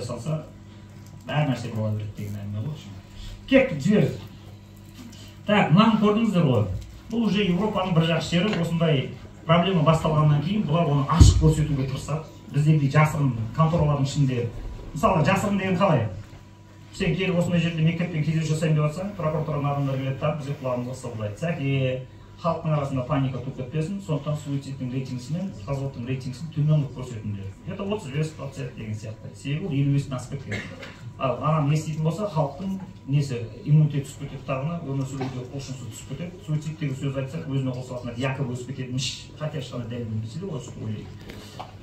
Салса, бәр нәрсе бола береді деген әңгіме ғой. Кеттік, жібер. Так, мынаны көрдіңіздер ғой. Бұл уже Европаның бір жақсы жері, осындай проблема басталғаннан кейін бұлар оны ашық көрсетуге тырысады. Біздегідей жасырын конторалардың ішінде. Мысалы, жасырын деген қалай? Сен келіп осындай жерде мектеппен кездесу жасаймын деп жатсаң, прокуратураның адамдары келеді да, бізге құлағымызға сыбырлайды: «Сәке, халықтың арасында паника туып кетпесін, сондықтан суицидтің рейтингісі мен разводтың рейтингісін төмен қылып көрсетіңдер, это 35% деген сияқты. Себебі ол 55-тен асып кеткен. Ал ананы еститін болса, халықтың несі, иммунитеті түсіп кетеді, дағыны өмір сүруге құлшынысы түсіп кетеді. Суицид деген сөз айтсақ, өзіне қол салатындар якобы өсіп кететінміш, хотя ешқандай дәлелденбесе де, олар сөйтіп ойлайды.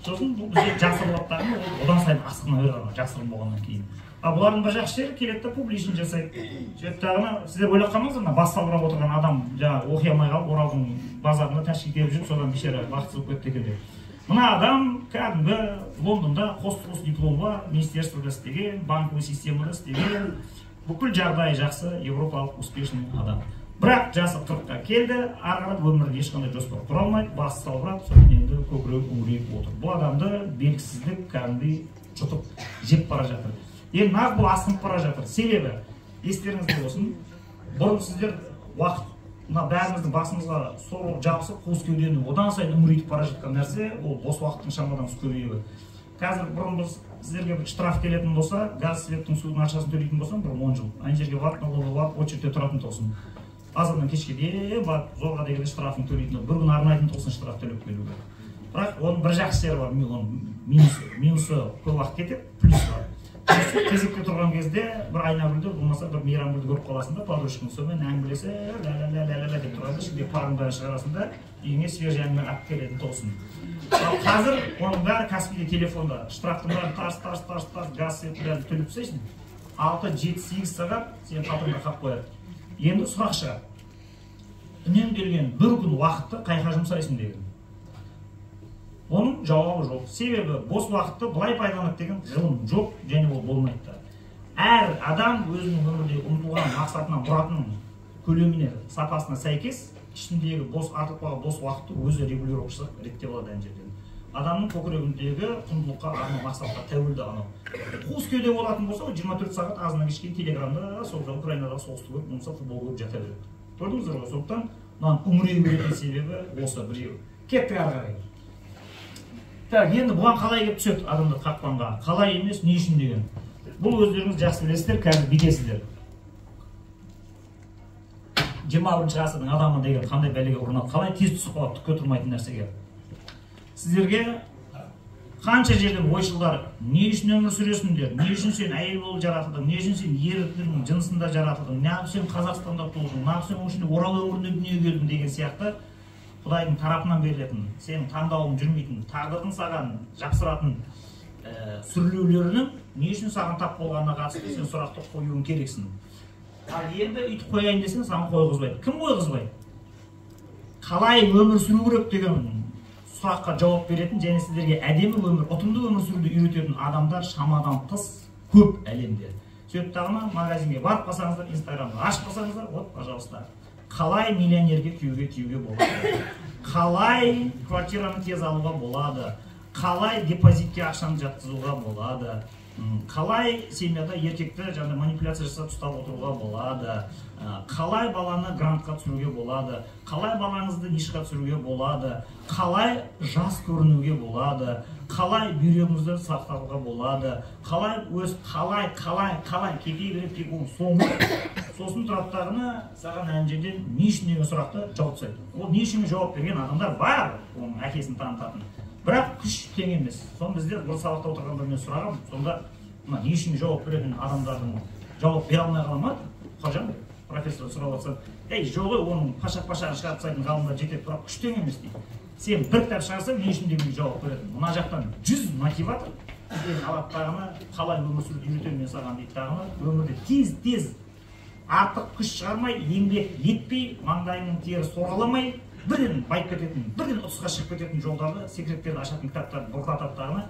Сосын бұл бізде жасырылады дағыны, ол одан сайын асқына береді жасырын болғаннан кейін. Ал бұлардың бір жақсы жері, келеді да, публичный жасайды. Сөйтіп дағыны, сіздер ойлап қалмаңыздар, мына бас салбырап отырған адам жаңағы оқи алмай қалып, Оралдың базарында тәшки теріп жүріп, содан бейшара бақытсыз болып кетті екен деп. Мына адам кәдімгі Лондонда қос қос дипломы бар, министерствода істеген, банковый системада істеген, бүкіл жағдайы жақсы, европалық успешный адам. Бірақ жасы 40-қа келді, ары қарай өмірде ешқандай жоспар құра алмайды, басы салбырап, сонымен енді көкірегі үңірейіп отыр. Бұл адамды белгісіздік кәдімгідей жұтып жеп бара жатыр. Енді нағыз бұл асқынып бара жатыр. Себебі естеріңізде болсын, бұрын сіздер уақыт, мына бәріміздің басымызға сор жабысып, қуыс кеудені одан сайын үңірейтіп бара жатқан нәрсе — ол бос уақыттың шамадан тыс көбеюі. Қазір бұрын біз сіздерге бір штраф келетін болса, газ, светтің, судың ақшасын төлейтін болсаң, бұрын 10 жыл ана жерге барып, налогға барып, очередьте тұратын тұғысың, азаннан кешке дейін барып, зорға дегенде штрафын төлейтін, бір күн арнайтын тұғысың штраф төлеп келуге. Бірақ оның бір жақсы жері бар, оның минусы көп уақыт кетеді, плюсы бар. Кезекте тұрған кезде бір Айнагүлді, болмаса бір Мейрамгүлді көріп қаласың да, подружкаң, сонымен әңгімелесіп, ля ля ля ля ля деп тұрғанда, ішінде парың бәрін шығарасың да, үйіңе свежий әңгіме алып келетін тұғысың. Ал қазір оның бәрі Каспийде, телефонда, штрафтың бәрін тарс тарс тарс тарс, газ, светтің бәрін төлеп тастайсың, 6, 7, 8 сағат сенің қалтаңда қалып қояды. Енді сұрақ шығады: үнемделген бір күн уақытты қайда жұмсайсың деген. Оның жауабы жоқ. Себебі бос уақытты былай пайдаланады деген ғылым жоқ және ол болмайды да. Әр адам өзінің өмірде ұмтылған мақсатына, мұратының көлеміне, сапасына сәйкес ішіндегі бос, артып қалған бос уақытты өзі регулировка жасап, реттеп алады. Ана жерден адамның көкірегіндегі құндылыққа, арман, мақсатқа тәуелді. Анау қуыс кеуде болатын болса, ол 24 сағат азаннан кешке дейін Телеграмда сол Украинадағы соғысты көріп, болмаса футбол көріп жата береді. Көрдіңіздер ғой? Сондықтан мынаның үңірей беретін себебі осы біреу. Кеттік ары қарай. Так, енді бұған қалай келіп түседі адамдар қақпанға? Қалай емес, не үшін деген. Бұл өздеріңіз жақсы білесіздер, қазір бүйтесіздер. 21-ғасырдың адамы деген қандай бәлеге ұрынады, қалай тез түсіп қалады түкке тұрмайтын нәрсеге? Сіздерге қанша жерден ойшылдар: «Не үшін өмір сүресіңдер? Не үшін сен әйел болып жаратылдың? Не үшін сен ердің жынысында жаратылдың? Неғып сен Қазақстанда тудың? Неғып сен оның ішінде Орал өңірінде дүниеге келдің?» деген сияқты құдайдың тарапынан берілетін, сенің таңдауың жүрмейтін, тағдырдың саған жапсыратын сүрлеулерінің не үшін саған тап болғанына қатысты сен сұрақты қоюың керексің. Ал енді өйтіп қояйын десең, саған қойғызбайды. Кім қойғызбайды? Қалай өмір сүру керек деген сұраққа жауап беретін және сіздерге әдемі өмір, ұтымды өмір сүруді үйрететін адамдар шамадан тыс көп әлемде. Сөйтіп дағыны магазинге барып қалсаңыздар, Инстаграмды ашып қалсаңыздар, вот, пожалуйста, қалай миллионерге күйеуге тиюге болады, қалай квартираны тез алуға болады, қалай депозитке ақшаны жатқызуға болады, қалай семьяда еркекті жаңағыдай манипуляция жасап ұстап отыруға болады, қалай баланы грантқа түсіруге болады, қалай балаңызды нишаға түсіруге болады, қалай жас көрінуге болады, қалай бүйрегіңізді сақтауға болады, қалай өз, қалай, қалай, қалай, кете береді тек, оның соңы. Сосын тұрады дағыны, саған ана жерден не үшін деген сұрақты жауап тастайды. Ол не үшін жауап берген адамдар бар, оның әкесін танытатын, бірақ күш тең емес. Соны біздер бір сабақта отырғанда мен сұрағанмын: «Сонда мына не үшін жауап беретін адамдардың жауап бере алмай қала ма, Қожан профессор?» Сұрап жатсам, «Ей, жоқ ей, оның пашақ пашағын шығарып тастайтын ғалымдар жетеді, бірақ күш тең емес», — дейді. Сен бір кітап шығарсаң, не үшін дегенге жауап беретін, мына жақтан 100 мотиватор сені алады дағыны, қалай өмір сүруді үйретемін мен саған дейді дағыны, өмірде тез тез артық күш шығармай, еңбек етпей, маңдайыңның тері сорғаламай, бірден байып кететін, бірден ұтысқа шығып кететін жолдарды, секреттерді ашатын кітаптарды бұрқыратады дағыны,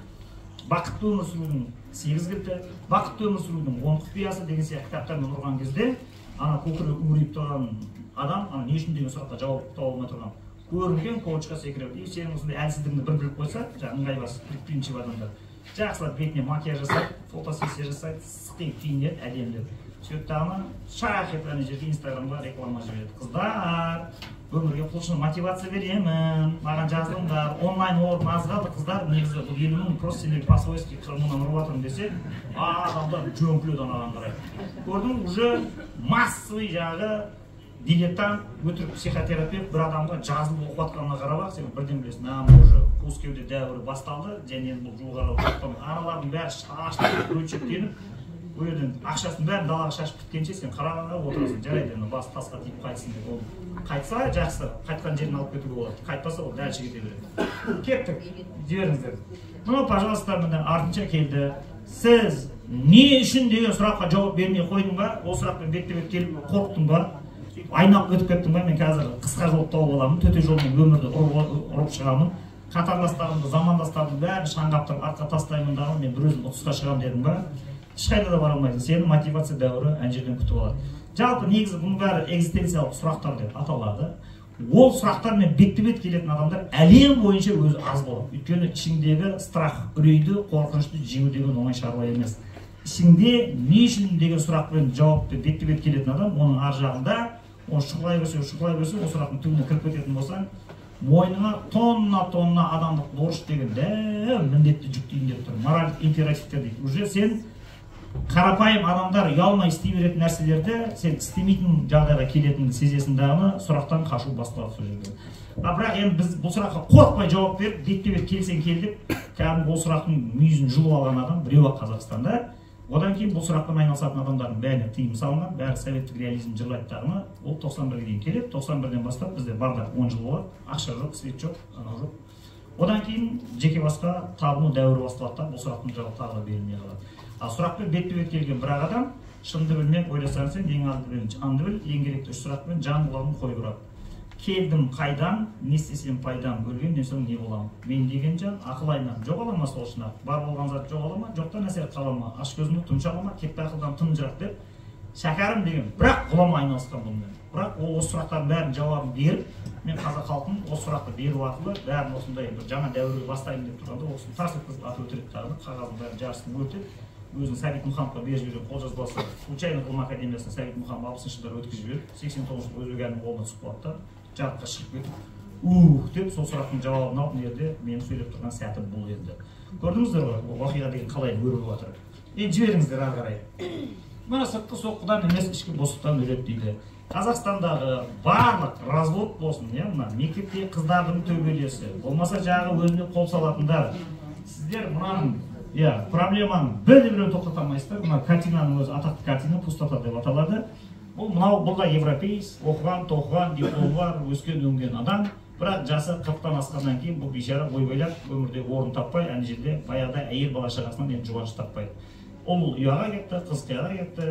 «Бақытты өмір сүрудің сегіз кілті», «Бақытты өмір сүрудің 10 құпиясы» деген сияқты кітаптармен ұрған кезде, ана көкірегі үңірейіп тұрған адам, ана не үшін деген сұраққа жауап таба алмай тұрған көрінген коучқа секіреді. И сенің осындай әлсіздігіңді бір біліп қойса, жаңағы ыңғайбас, предприимчивый адамдар Жақсылап бетіне макияж жасайды, фотосессия жасайды, сықиып киінеді, әдемілеп. Сөйтіп дағыны шақ етіп ана жерге, Инстаграмға реклама жібереді: «Қыздар, өмірге құлшын, мотивация беремін, маған жазылыңдар, онлайн орын аз қалды, қыздар, негізі бұл 50 000, просто сендерге по-свойски 40 мыңнан ұрып жатырмын», — десе, адамдар жөңкіледі анаған қарай. Көрдің, уже массовый жаңағы дилетант, өтірік психотерапевт бір адамға жазылып оқып жатқанына қарап ақ сен бірден білесің: а, уже қуыс кеуде дәуірі басталды және енді бұл жоғары аналардың бәрі шашылып, бөлшектеніп, ол жерден ақшасын бәрін далаға шашып біткенше сен қарап отырасың. Жарайды, енді басы тасқа тиіп қайтсын деп. Ол қайтса жақсы, қайтқан жерін алып кетуге болады, қайтпаса, ол дальше кете береді. Кеттік, жіберіңіздер. Ну, пожалуйста, міне, артынша келді. Сіз не үшін деген сұраққа жауап бермей қойдың ба? Ол сұрақпен бетпе бет келіп қорықтың ба? Сөйтіп айналып өтіп кеттің ба? Мен қазір қысқа жол тауып аламын, төте жолмен өмірді ұрып шығамын, қатарластарымды, замандастарымды бәрін шаң қаптырып артқа тастаймын дағы, мен бір өзім ұтысқа шығамын дедің ба? Ешқайда да бара алмайсың, сені мотивация дәуірі ана жерден күтіп алады. Жалпы, негізі, бұның бәрі экзистенциялық сұрақтар деп аталады. Ол сұрақтармен бетпе бет келетін адамдар әлем бойынша өзі аз болады, өйткені ішіңдегі страх, үрейді, қорқынышты жеңу деген оңай шаруа емес. Ішіңде не үшін деген сұрақпен жауапты бетпе бет келетін адам, оның ар жағында оны шұқылай берсе, шұқылай берсе, ол сұрақтың түбіне кіріп кететін болсаң, мойныңа тонна тонна адамдық борыш деген дәу міндетті жүктейін деп тұр. Моральдық императивтер дейді. Уже сен қарапайым адамдар ұялмай істей беретін нәрселерді сен істемейтін жағдайға келетініңді сезесің дағыны, сұрақтан қашу басталады сол жерде. А бірақ енді біз бұл сұраққа қорықпай жауап беріп, бетпе бет келсең кел деп, кәдімгі ол сұрақтың мүйізін жұлып алған адам біреу ақ Қазақстанда. Одан кейін бұл сұрақпен айналысатын адамдардың бәріне тыйым салынған, бәрі советтік реализм жырлайды дағыны, ол 91-ге дейін келеді. 91-ден бастап бізде бардак 10 жыл болады: ақша жоқ, свет жоқ, анау жоқ. Одан кейін жеке басқа табыну дәуірі басталады да, бұл сұрақтың жауабы тағы да берілмей қалады. Ал сұрақпен бетпе бет келген бір ақ адам шынды білмек ойласаң, сен ең алдымен жанды біл. Ең керекті үш сұрақпен жан құлағын қойып ұрады: келдім қайдан, не істесем пайдам, өлгеннен соң не боламын? Мен деген жан ақыл айнам, жоғала ма сол шын-ақ? Бар болған зат жоғала ма, жоқтан әсер қала ма, аш көзіңді тұмша ма, кетті ақылдан тым жырақ деп. Шәкәрім деген бірақ ғұлама айналысқан бұнымен. Бірақ ол осы сұрақтардың бәрінің жауабын беріп, мен қазақ халқын осы сұрақты беру арқылы бәрін осындай бір жаңа дәуірге бастаймын деп тұрғанда, ол кісіні тарс еткізіп атып өлтіреді дағы, қағаздың бәрін жартысын өртеп, өзінің Сәбит Мұқановқа беріп жіберген қолжазбасы случайно ғылым академиясына Сәбит Мұқанов 60-шы жылдары өткізіп жіберіп, 89-жылы Өзбек әлінің қолына түсіп қалады да, жарыққа шығып кетіп, ух деп, сол сұрақтың жауабын алып, мына жерде менің сөйлеп тұрған сәтім бұл. Енді көрдіңіздер ғой, ол оқиға деген қалай өрбіп жатыр. Енді жіберіңіздер ары қарай. Мына сыртқы соққыдан емес, ішкі бостықтан өледі дейді. Қазақстандағы барлық развод болсын, иә, мына мектептегі қыздардың төбелесі болмаса, жаңағы өзіне қол салатындар, сіздер мынаның, иә, проблеманың бірде біреуін тоқтата алмайсыздар. Мына картинаның өзі атақты картина, «Пустота» деп аталады. Бұл мынау, бұл да европеец, оқыған тоқыған, дипломы бар, өскен өнген адам. Бірақ жасы 40-тан асқаннан кейін бұл бейшара ойбайлап өмірде орын таппай, ана жерде баяғыда әйел бала шағасынан енді жұбаныш таппайды. Ұл ұяға кетті, қыз қияға кетті,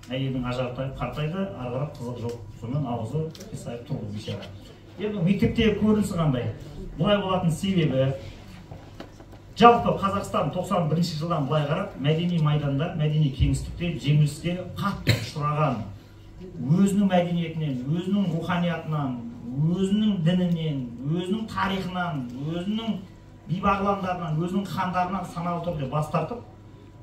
әйелдің ажары тайып қартайды, ары қарап қызық жоқ. Сонымен аузы қисайып тұр бұл бейшара. Енді мектептегі көрінісі қандай? Бұлай болатын себебі, жалпы Қазақстан 91 жылдан былай қарап мәдени майданда, мәдени кеңістікте жеңіліске қатты ұшыраған. Өзінің мәдениетінен, өзінің руханиятынан, өзінің дінінен, өзінің тарихынан, өзінің би бағландарынан, өзінің хандарынан саналы түрде бас тартып,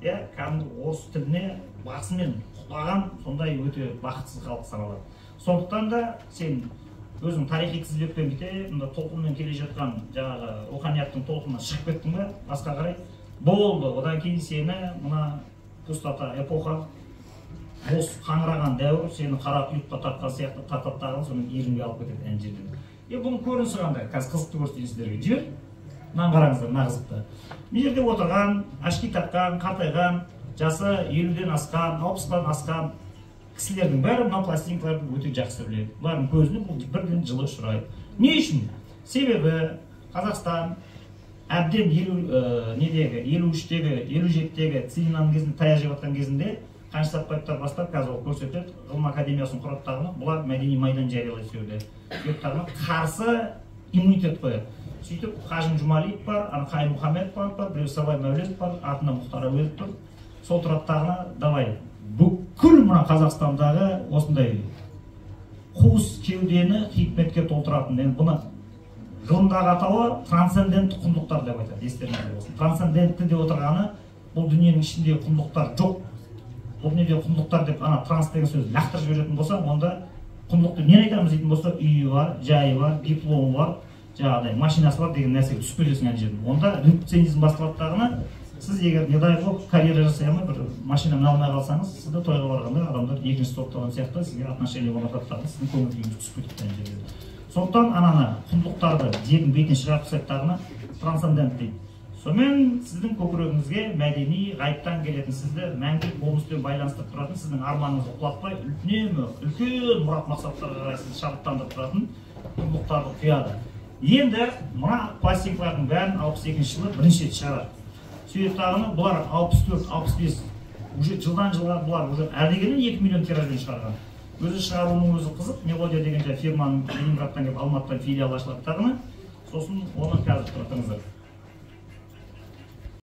иә, кәдімгі орыс тіліне басымен құлаған сондай өте бақытсыз халық саналады. Сондықтан да сен өзің тарихи тізбекпен бүйтіп мында толқынмен келе жатқан жаңағы руханияттың толқынынан шығып кеттің ба басқа қарай, болды, одан кейін сені мына пустота эпоха, бос қаңыраған дәуір сені қара тұйыққа тартқан сияқты тартады дағы, сонымен иірімге алып кетеді ана жерден. Енді бұның көрінісі қандай? Қазір қызықты көрсетейін сіздерге. Жібер мынаны, қараңыздар, мына қызықты. Мына жерде отырған, очки таққан, қартайған, жасы 50-ден асқан, 60-тан асқан кісілердің бәрі мына пластинкаларды өте жақсы біледі. Бұлардың көзіне бұл бірден жылы ұшырайды. Не үшін? Себебі Қазақстан әбден 50 недегі, 53-тегі, 57-тегі целинаның кезінде, таяқ жеп жатқан кезінде Қаныш Сәтбаевтар бастап, қазір ол көрсетеді, ғылым академиясын құрады дағыны, бұлар мәдени майдан жариялайды. Сол жерде сөйтіп дағыны қарсы иммунитет қояды. Сөйтіп Қажым Жұмалиев бар, ана Қайым Мұхаммедов бар, біреу Сабай Мәуленов бар, артында Мұхтар Әуезов тұр. Сол тұрады дағыны, давай, бүкіл мына Қазақстандағы осындай қуыс кеудені хикметке толтыратын, енді бұны Ғылымдағы атауы трансцендентті құндылықтар деп айтады, естеріңізде болсын. Трансцендентті деп отырғаны, бұл дүниенің ішіндегі құндылықтар жоқ. Бұл дүниеде құндылықтар деп ана транс деген сөзді лақтырып жіберетін болса, онда құндылықты нені айтамыз дейтін болса, үйі бар, жайы бар, дипломы бар, жаңағыдай машинасы бар деген нәрсеге түсіп кетесің ана жерде. Онда редукционизм басталады дағыны, сіз егер, не дай бог, карьера жасай алмай, бір машина міне алмай қалсаңыз, сізді тойға барғанда адамдар екінші сорт адам сияқты сізге отношение орнатады дағы, сіздің көңіл күйіңіз түсіп кетеді ана жерде. Сондықтан ананы, құндылықтарды жердің бетіне шығарып тастайды дағыны, трансцендент дейді. Сонымен сіздің көкірегіңізге мәдени ғайыптан келетін, сізді мәңгілік болмыспен байланыстырып тұратын, сіздің арманыңызды құлатпай, үнемі үлкен мұрат мақсаттарға қарай сізді шабыттандырып тұратын құндылықтарды құяды. Енді мына пластинкалардың бәрін 62-жылы бірінші рет шығарады. Сөйтіп дағыны бұлар 64, 65, уже жылдан жылға бұлар уже ә дегеннен 2 миллион тиражбен шығарған. Өзі шығаруының өзі қызық. «Мелодия» деген жаңағы фирманың Ленинградтан келіп, Алматыдан филиалы ашылады дағыны, сосын оны, қазір, тұра тұрыңыздар.